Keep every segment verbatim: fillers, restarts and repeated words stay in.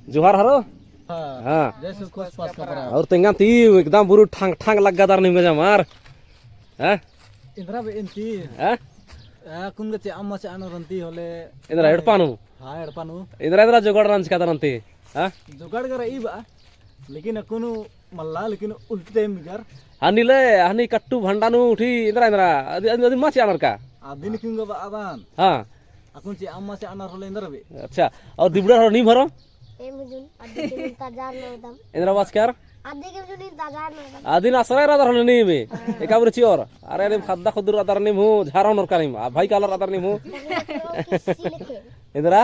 जोहार हरो। हाँ। हाँ। जय सुख खुश पास का बरा। और तेंगा ती एकदम बुरु ठांग ठांग लग्गा दर निम गजा मार। हाँ? इन्द्रा बे एन्ती। हाँ? आ, कुन गचे अम्मा से आनो रन्ती होले। इन्द्रा एड़पा नू? हाँ, एड़पा नू। इन्द्रा, इन्द्रा जोगाड़ रंज का दर रन्ती? हाँ? जोगाड़ कर ई बा। लेकिन अकुनु मल्ला, लेकिन उल्टी टाइम मिगर। हनी ले, हनी कट्टू भंडा नू उठी, इन्द्रा, इन्द्रा, अदि, अदि, अदि मा चिअनर का? अदिन किंग बा अदान। हाँ। अकुन चे अम्मा से अनर होले इन्द्रा बे। अच्छा, और दिबड़र हरो नीम हरो? ए मुजुन, अदि के मुजुन ताजार ना उदम। इन्द्रा बाचकर? अदि के मुजुन ताजार ना उदम। अदिन असरा रअदर होले नीम। हाँ। एका बारी चिओर। अरे, नीम खद्दा खुद्दर रअदर नीम हूँ, झारा ओनर का नीम। आ भाई कालर रअदर नीम हूँ। किस्सी लेखे। इन्द्रा?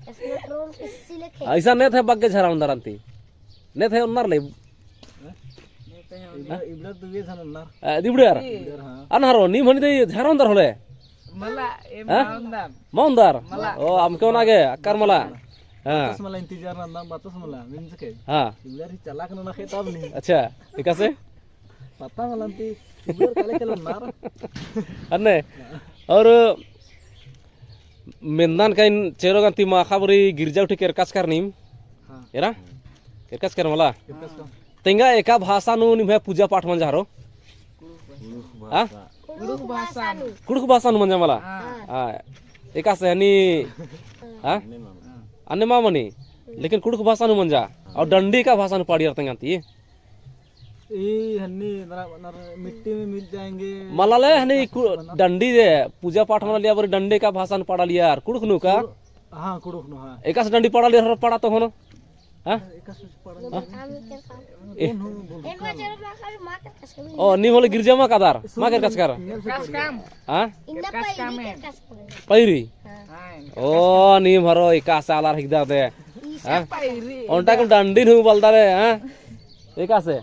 स्मार्ट रोम किस्सी लेखे। ऐसा नेत है बग्गे झरा ओन्दर अन्ती। नेत है ओन्नर ले। इबड़ा, इबड़ा तो ये झन ओन्नर। आ, दिबड़र? दिबड़र, हाँ। अनहरो, नीम हनी दे झरा ओन्दर होले? मला, ए हाँ? मा ओन्दर। मा ओन्दर? मला। ओ, अमके ओना गे, अक्कर मला। हाँ। बातस मला इंतजार नन्ना, बातस मला, मिंज के। हाँ। इबड़ा ही चलाक नना खे तब नहीं। अच्छा, एकासे? पता मला अन्ती, इबड़ा काले काले ओन्नर। अन्ने? और मेंदन का इन चेरो गन्ती माखा बरी गिरजा उठी केरकाचकर नीम। हाँ। एरा? केरकाचकर मला? केरकाचकर। तेंगा एका भाषा नू निम्है पूजा पाठ मंजा हरो? हाँ? कुँड़ुख़ भाषा नू। कुँड़ुख़ भाषा नू मंजा मला? हाँ। हाँ। एकासे हनी, हाँ? अन्ने मा मनी। लेकिन कुँड़ुख़ भाषा नू मंजा। और डंडी एका भाषा नू पाड़ियर तेंगा ती? ई हन्नी नरा, नरा मिट्टी में मिल जाएंगे। मला ले हनी कु-, डंडी जे पूजा पाठ मला लिया बरी डंडी एका भाषा नू पाड़ालियर, कुँड़ुख़ नू का? हाँ, कुँड़ुख़ नू, हाँ। एकासे डंडी पाड़ालियर हरो पाड़ा तो होनो? हाँ? एकासे पाड़ा हाँ? ओ, नीम होले गिरजा मा कादर, मा केरकाचकर? हाँ? पैरी? ओ, नीम हरो एकासे आलर हिकदर दे। हाँ? ओन्टा कुल डंडी नू बलदर दे, हाँ? एकासे?